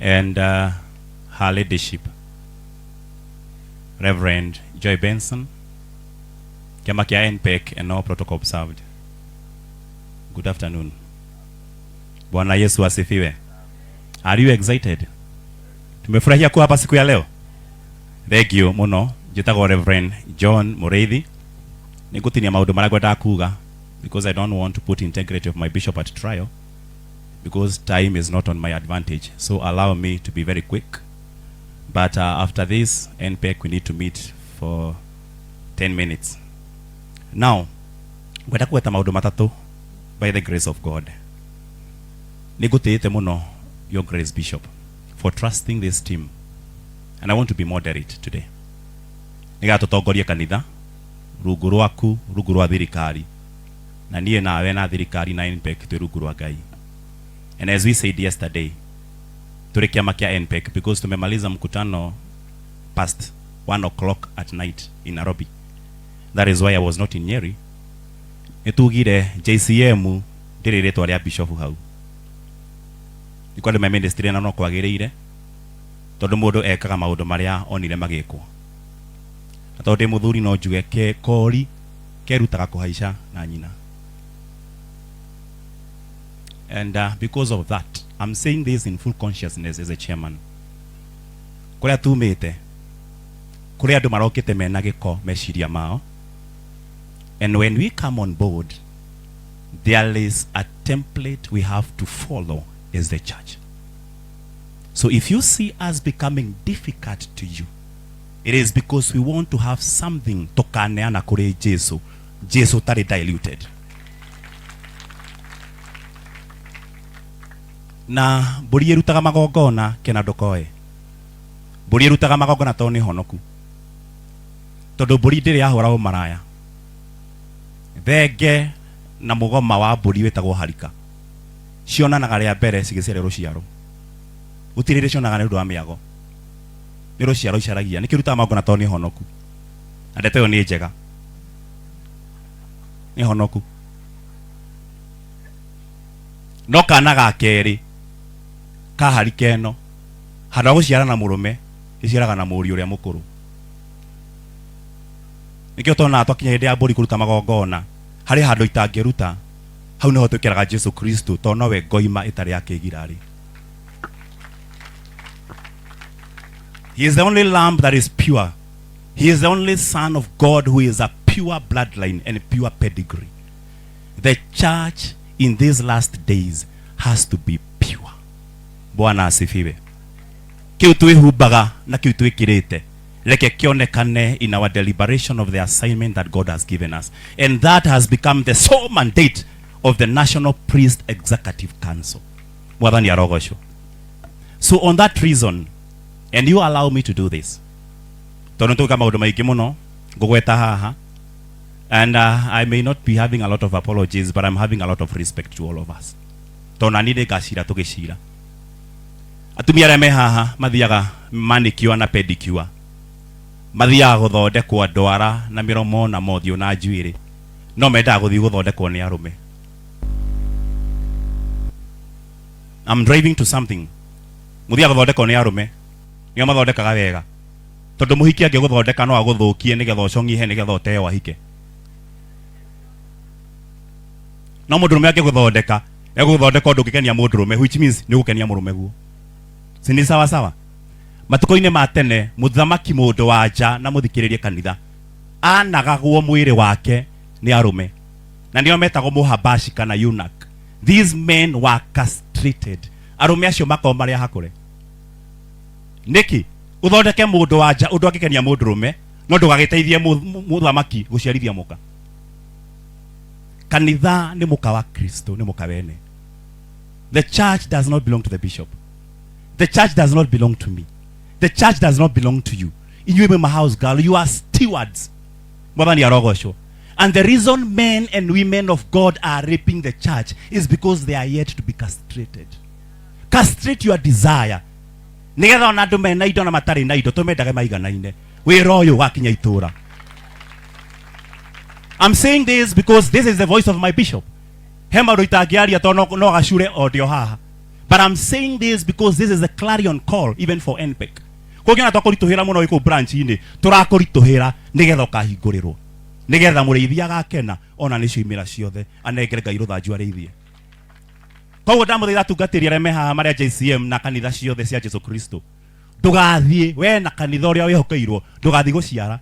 And her leadership, Reverend Joy Benson, kĩama kĩa NPEC and all protocol observed. Good afternoon. Bwana Yesu asifiwe. Are you excited? Tumefurahia kuwa hapa siku ya leo. Thank you muno. Njĩtagwo Reverend John Mũrĩithi. Nĩngũtinia maũndũ marĩa ngwendaga kuga because I don't want to put integrity of my bishop at trial because time is not on my advantage. So allow me to be very quick. But after this, NPEC, we need to meet for 10 minutes. Now, ngwenda kugweta maũndũ matatũ by the grace of God. Nĩ ngũtĩĩte mũno your grace bishop for trusting this team and I want to be moderate today. Nĩgetha tũtongorie kanitha rungu rwaku, rungu rwa thirikari na niĩ nawe na thirikari na NPEC twĩ rungu rwa Ngai. And as we said yesterday, tũrĩ kĩama kĩa NPEC because tumemaliza mkutano past 1 o'clock at night in Nairobi. That is why I was not in Nyeri. Nĩtugire JCM ndĩrĩ rĩtwa rĩa bishop hau. Nĩ kwa andũ me ministry na no kwagĩrĩire tondũ mũndũ ekaga maũndũ marĩa onire magĩkwo. Na tondũ ndĩ mũthuri no njuge ke kori kerutaga kũhaica na nyina. And because of that, I'm saying this in full consciousness as a chairman. Kũrĩa tumĩte, kũrĩ andũ marokĩte mena gĩko meciria mao. And when we come on board, there is a template we have to follow as the church. So if you see us becoming difficult to you, it is because we want to have something tukaneana kũrĩ Jesu, Jesu tarĩ diluted. Na mbũri ĩrutaga magongona kena ndũkoe. Mbũri ĩrutaga magongona tondũ nĩ honoku. Tondũ mbũri ndĩrĩ yahũra ũmaraya. Thenge na mũgoma wa mbũri wĩtagwo harika. Cionanaga rĩa mbere cigĩciara rũciaro. Gũtirĩ hĩndĩ cionaga nĩ ũndũ wa mĩago. Nĩ rũciaro icaragia. Nĩkĩo ĩrutaga magongona tondũ nĩ honoku. Na ndeto ĩyo nĩ njega. Nĩ honoku. No kana ga kerĩ ka harika ĩno handũ ha gũciara na mũrũme ĩciaraga na mũriũ ũrĩa mũkũrũ. Nĩkĩo tuonaga twakinya hĩndĩ ya mbũri kũruta magongona harĩ handũ itangĩruta hau nĩho twĩkĩraga Jesu Kristo tondũ nowe ngoima ĩtarĩ ya kĩgirarĩ. He is the only lamb that is pure. He is the only son of God who is a pure bloodline and pure pedigree. The church in these last days has to be pure. Bwana asifiwe. Kiu twihumbaga na kiu twikirite reke kionekane in our deliberation of the assignment that God has given us. And that has become the sole mandate of the National Priest Executive Council. Mwathani arogocwo. So on that reason, and you allow me to do this, tondũ nĩtũgwĩka maũndũ maingĩ mũno ngũgweta haha, and I may not be having a lot of apologies, but I'm having a lot of respect to all of us. Tondũ nani nĩngacira tũgĩcira. Atumia arĩa me haha mathiaga manicure na pedicure, mathiaga gũthondekwo ndwara na mĩromo na mothiũ na njuĩrĩ, no mendaga gũthiĩ gũthondekwo nĩ arũme. I'm driving to something. Mũthiaga gũthondekwo nĩ arũme, nĩo mathondekaga wega. Tondũ mũhiki angĩgũthondeka no agũthũkie nĩgetha ũcong'ihe nĩgetha ũteo ahike. No mũndũrũme angĩgũthondeka, egũgũthondeka ũndũ ũngĩkenia mũndũrũme, which means nĩ ũgũkenia mũrũme guo. Si ni sawa sawa? Matukũ-inĩ ma tene, mũthamaki mũndũ wa nja na mũthikĩrĩrie kanitha, anagagwo mwĩrĩ wake nĩ arũme. Na nĩo metagwo mũhabashi kana eunuch. These men were castrated. Arũme acio makoragwo marĩ ahakũre. Nĩkĩ? Ũthondeke mũndũ wa nja ũndũ angĩkenia mũndũrũme, no ndũgagĩteithie mũthamaki gũciarithia mũka. Kanitha nĩ mũka wa Kristo, nĩ mũka wene. The church does not belong to the bishop. The church does not belong to me. The church does not belong to you. Inyuĩ mwĩ ma house girl, you are stewards. Mwathani arogocwo. And the reason men and women of God are raping the church is because they are yet to be castrated. Castrate your desire. Nĩgetha ona andũ mena indo na matarĩ na indo tũmendage maiganaine. Wĩra ũyũ wakinya itũra. I'm saying this because this is the voice of my bishop. He maũndũ itangĩaria tondũ no gacure o ndĩ o haha. But I'm saying this because this is a clarion call even for NPEC. Kũngĩona twakũritũhĩra mũno wĩ kũu branch-inĩ, tũrakũritũhĩra nĩgetha ũkahingũrĩrwo, nĩgetha mũrĩithi agakena ona nĩcio imĩra ciothe anengere Ngai rũthanju arĩithie. Koguo ndamũthaitha atungatĩri arĩa me haha marĩa JCM na kanitha ciothe cia Jesu Kristo, ndũgathiĩ we na kanitha ũrĩa wĩhokeirwo, ndũgathiĩ gũciara,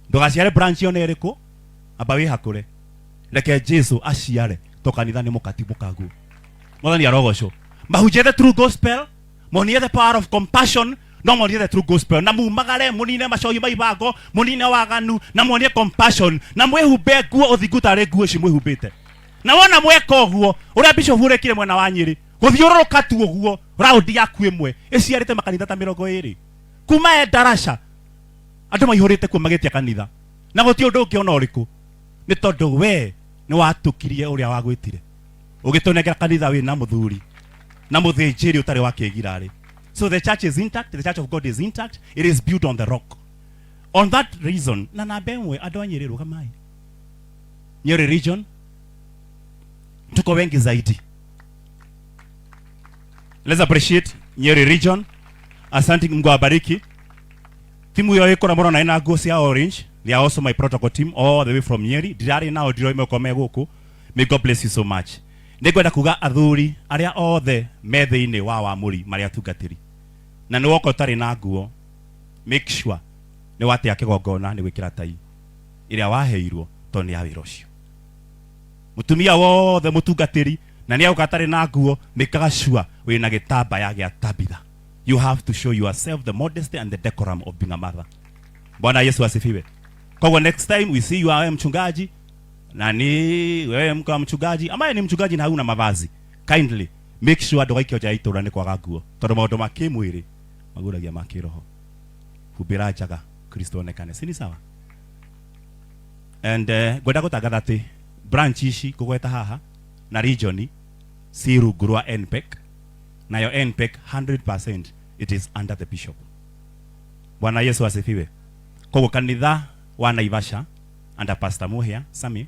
ndũgaciare branch ona ĩrĩkũ, amba wĩhakũre, reke Jesu aciare to kanitha nĩ mũkati mũkaguo. Mwathani arogocwo. Mahunjie the true gospel, monie the power of compassion, no monie the true gospel, na mumagare munine macohi ma ibango, munine waganu, na muonie compassion, na mwihumbe nguo uthingu tarĩ nguo ici mwĩhumbĩte. Na wona mweka ũguo ũrĩa bishop ũrekire mwena wa Nyĩrĩ, gũthiũrũrũka tu ũguo raundi yaku ĩmwe ĩciarĩte makanitha ta 20 kuma Endarasha, andũ maihũrĩte kuo magĩtia kanitha, na gũtirĩ ũndũ ũngĩ ona ũrĩkũ, nĩ tondũ we nĩ watũkirie ũrĩa wagwĩtire, ũgĩtũnengera kanitha wĩna mũthuri na mũthĩnjĩri ũtarĩ wa kĩgirarĩ. So the church is intact, the church of God is intact, it is built on the rock. On that reason, na namba ĩmwe, andũ a Nyĩrĩ, rũgamai. Nyeri region tuko wengi zaidi. Let's appreciate Nyeri region. Asante, Mungu awabariki. Timu ĩyo ĩkũra mũrona ĩna nguo cia orange. They are also my protocol team all the way from Nyeri. Ndirarĩ nao, ndiroima ko me gũkũ. May God bless you so much. Nĩngwenda kuga athuri arĩa othe me thĩinĩ wa wamũri marĩa atungatĩri, na nĩ woka ũtarĩ na nguo, make sure nĩ watĩa kĩgongona nĩ gwĩkĩra tai ĩrĩa waheirwo, tondũ nĩ ya wĩra ũcio. Mũtumia wothe mũtungatĩri na nĩ auga atarĩ na nguo, mĩkaga sure wĩna gĩtambaya gĩa Tabitha. You have to show yourself the modesty and the decorum of being a mother. Bwana Yesu asifiwe. Kwa next time we see you, wewe mchungaji, na ni wewe mke wa mchungaji ambaye ni mchungaji na hauna mavazi, kindly make sure ndũgaikio nja ya itũũra nĩ kwaga nguo, tondũ maũndũ ma kĩmwĩrĩ maguragia ma kĩroho. Humbĩra njaga, Kristo onekane, si ni sawa? And ngwenda gũtangatha atĩ branch ici ngũgweta haha na region ci rungu rwa NPEC, nayo NPEC 100% it is under the bishop. Bwana Yesu asifiwe. Koguo kanitha wa Naivasha under Pastor Muhia Sami,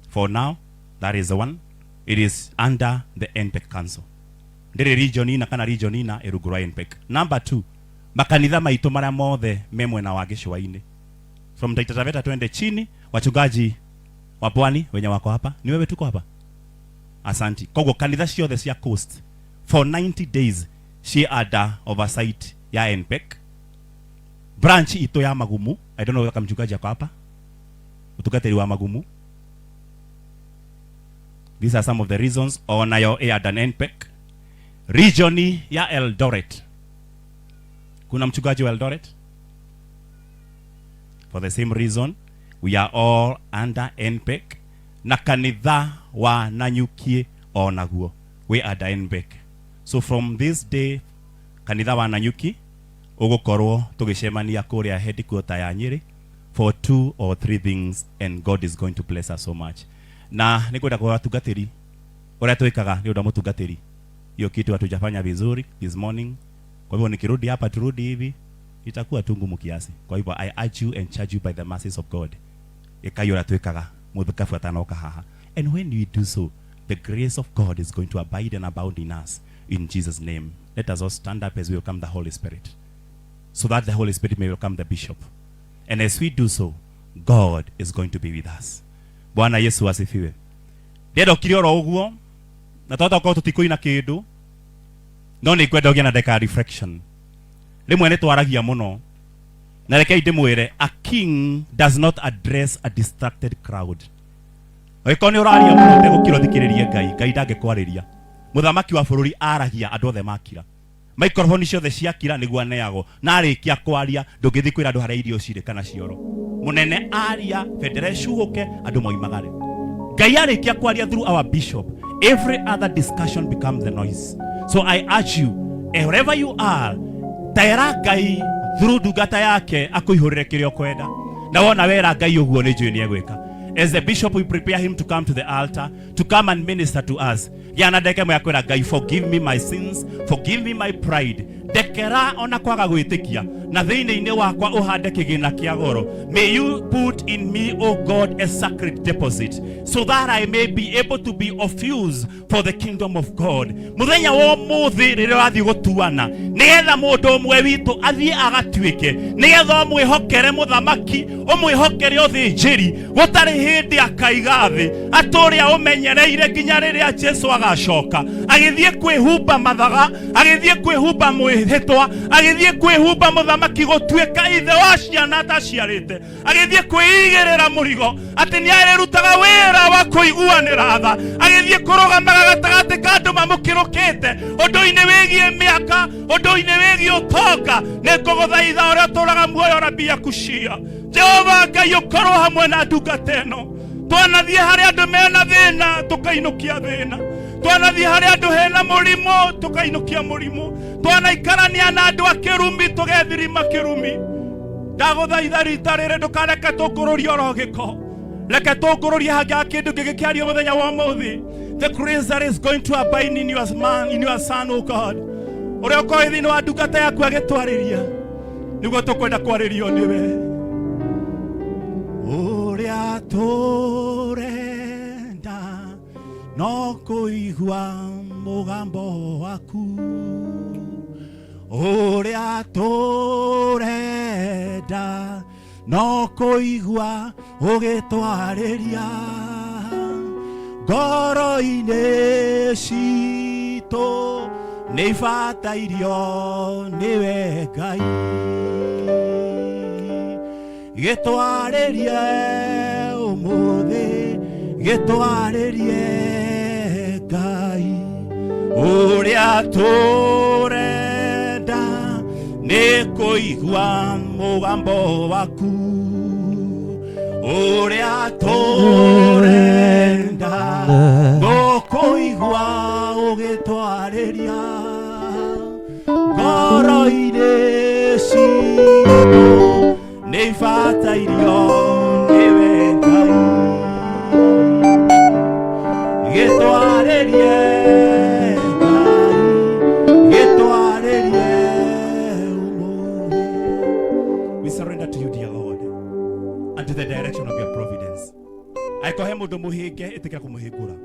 for now that is the one, it is under the NPEC council. Ndĩrĩ region ina kana region ina ĩrungu rwa NPEC. Number 2, makanitha maitũ marĩa mothe me mwena wa gĩcũa-inĩ from Taita Taveta twende chini, wachungaji wa pwani wenye wako hapa, ni wewe tuko hapa, asanti. Koguo kanitha ciothe cia coast for 90 days ci under oversight ya NPEC. Branch ito ya Magumu, I don't know kama mchungaji ako hapa, utungatĩri wa Magumu, these are some of the reasons onayo ĩ under NPEC. Region ya Eldoret, kuna mchungaji wa Eldoret? For the same reason, we are all under NPEC. Na kanitha wa Nanyuki onaguo we under NPEC. So from this day kanitha wa Nanyuki ũgũkorwo tũgĩcemania kũrĩa headquarter ya Nyĩrĩ for two or three things, and God is going to bless us so much. Na nĩ kwenda kwa watungatĩri ũrĩa twĩkaga nĩ ũndũ wa mũtungatĩri, hiyo kitu hatujafanya vizuri this morning. Kwa hivyo nikirudi hapa, turudi hivi, itakuwa tu ngumu kiasi. Kwa hivyo I urge you and charge you by the mercies of God, ĩkai ũrĩa twĩkaga mũthikabu atanoka haha, and when we do so, the grace of God is going to abide and abound in us, in Jesus' name. Let us all stand up as we welcome the Holy Spirit, so that the Holy Spirit may welcome the bishop, and as we do so, God is going to be with us. Bwana Yesu asifiwe. Ndendokire oro ũguo na twahota gũkorwo tũtikũina kĩndũ, no nĩ ngwenda ũgĩe na ndagĩka ya reflection. Rĩmwe nĩ twaragia mũno, na rekei ndĩmwĩre, a king does not address a distracted crowd. Angĩkorwo nĩ ũraria mũno ũtegũkira ũthikĩrĩrie Ngai, Ngai ndangĩkwarĩria. Mũthamaki wa bũrũri aragia andũ othe makira, microphone ciothe ciakira nĩguo aneagwo, na arĩkia kwaria ndũngĩthiĩ kwĩra andũ harĩa irio cirĩ kana cioro. Mũnene aria, bendera ĩcuhũke, andũ moimagare. Ngai arĩkia kwaria through our bishop, every other discussion becomes the noise. So I urge you, wherever you are, tera Ngai through ndungata yake akũihũrĩre kĩrĩa ũkwenda, na wona wera Ngai ũguo nĩ njũĩ nĩ egwĩka. As the bishop, we prepare him to come to the altar to come and minister to us. Gĩa na ndagĩka ĩmwe ya kwĩra Ngai, "Forgive me my sins, forgive me my pride." Ndekera ona kwaga gwĩtĩkia, na thĩinĩ-inĩ wakwa ũhande kĩgĩna kĩa goro. May you put in me, O God, a sacred deposit, so that I may be able to be of use for the kingdom of God. Muthenya wa ũmũthĩ rĩrĩa ũrathiĩ gũtuana, nĩgetha mũndũ ũmwe witũ athiĩ agatuĩke, nĩgetha ũmwĩhokere mũthamaki, ũmwĩhokere ũthĩnjĩri, gũtarĩ hĩndĩ akaiga thĩ, atũrĩa ũmenyereire nginya rĩrĩa Jesu agacoka. Agĩthiĩ kwĩhumba mathaga, agĩthiĩ kwĩhumba mwĩhĩtwa, agĩthiĩ kwĩhumba mũthamaki, gũtuĩka ithe wa ciana ataciarĩte, agĩthiĩ kwĩigĩrĩra mũrigo atĩ nĩ arĩrutaga wĩra wa kũiguanĩra tha, agĩthiĩ kũrũgamaga gatagatĩ ka andũ mamũkĩrũkĩte ũndũ-inĩ wĩgiĩ mĩaka, ũndũ-inĩ wĩgiĩ ũtonga. Nĩ ngũgũthaitha ũrĩa ũtũraga muoyo rabia kucia Jehova Ngai, ũkorwo hamwe na ndungata ĩno. Twanathiĩ harĩ andũ mena thĩna, tũkainũkia thĩna. Twanathiĩ harĩ andũ hena mũrimũ, tũkainũkia mũrimũ. Twanaikarania na andũ a kĩrumi, tũgethirima kĩrumi. Ndagũthaitha rita rĩrĩ ndũkareke tũngũrũrie oro gĩko, reke tũngũrũrie hangĩaga kĩndũ kĩngĩ kĩario mũthenya wa ũmũthĩ. The grace that is going to abide in your man, in your son, O God, ũrĩa ũkorwo thĩinĩ wa ndungata yaku agĩtwarĩria, nĩguo tũkwenda kwarĩrio nĩwe. Ũrĩa tũrenda no kũigua mũgambo waku, ũrĩa tũrenda no kũigua ũgĩtwarĩria ngoro-inĩ citũ, nĩ ibatairio nĩwe Ngai. Gĩtwarĩrie ũmũthĩ, gĩtwarĩrie Ngai. Ũrĩa tũrenda nĩ kũigua mũgambo waku, ũrĩa tũrenda no kũigua ũgĩtwarĩria ngoro-inĩ citũ, nĩ ibatairio nĩwe Ngai. Gĩtwarĩrie Ngai, gĩtwarĩrie ũmũthĩ. We surrender to you, dear Lord, and to the direction of your providence. Angĩkorwo he mũndũ mũhĩnge, ĩtĩkĩra kũmũhingũra,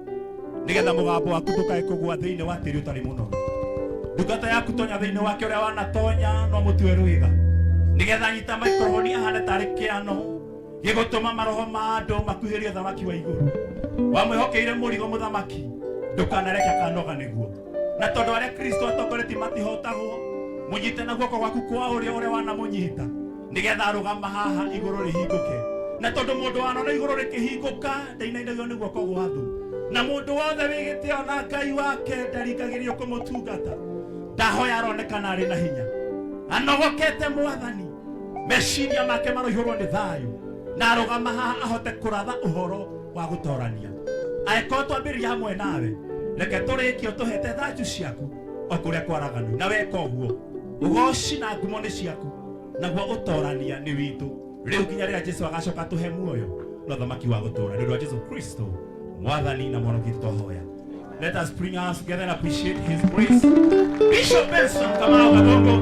nĩgetha mũgambo waku ndũkae kũgũa thĩinĩ wa tĩri ũtarĩ mũnoru. Ndungata yaku, tonya thĩinĩ wake ũrĩa wanatonya no mũtue rwĩga, nĩgetha nyita maikroboni ahane tarĩ kĩano gĩgũtũma maroho ma andũ makuhĩrĩrie thamaki wa igũrũ. Wamwĩhokeire mũrigo mũthamaki, ndũkanareke akanoga nĩguo. Na tondũ arĩa Kristo atongoretie matihotagwo, mũnyite na guoko gwaku kwa ũrĩa, ũrĩa wanamũnyita, nĩgetha arũgama haha igũrũ rĩhingũke. Na tondũ mũndũ wanona igũrũ rĩkĩhingũka ndainainagio nĩ guoko gwa thũ, na mũndũ wothe wĩ gĩtĩo na Ngai wake ndaringagĩrio kũmũtungata. Ndahoya aronekana arĩ na hinya, anogokete, Mwathani, meciria make maroihũrwo nĩ thayũ, na arũgama haha ahote kũratha ũhoro wa gũtorania. Angĩkorwo twambĩrĩria hamwe nawe, reke tũrĩkie ũtũhete thanju ciaku o kũrĩa kwaraganu. Na weka ũguo, ũgoci na ngumo nĩ ciaku, naguo ũtorania nĩ witũ, rĩu nginya rĩrĩa Jesu agacoka tũhe muoyo na ũthamaki wa gũtũũra. Nĩ ũndũ wa Jesu Kristo Mwathani na Mwonoki twahoya. Let us bring us together and appreciate his grace. Bishop Benson Kamau Gathungu,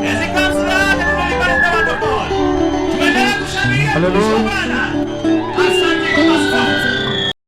as he comes down and deliver the word of God. Tuendelee kushangilia. Hallelujah. Bwana.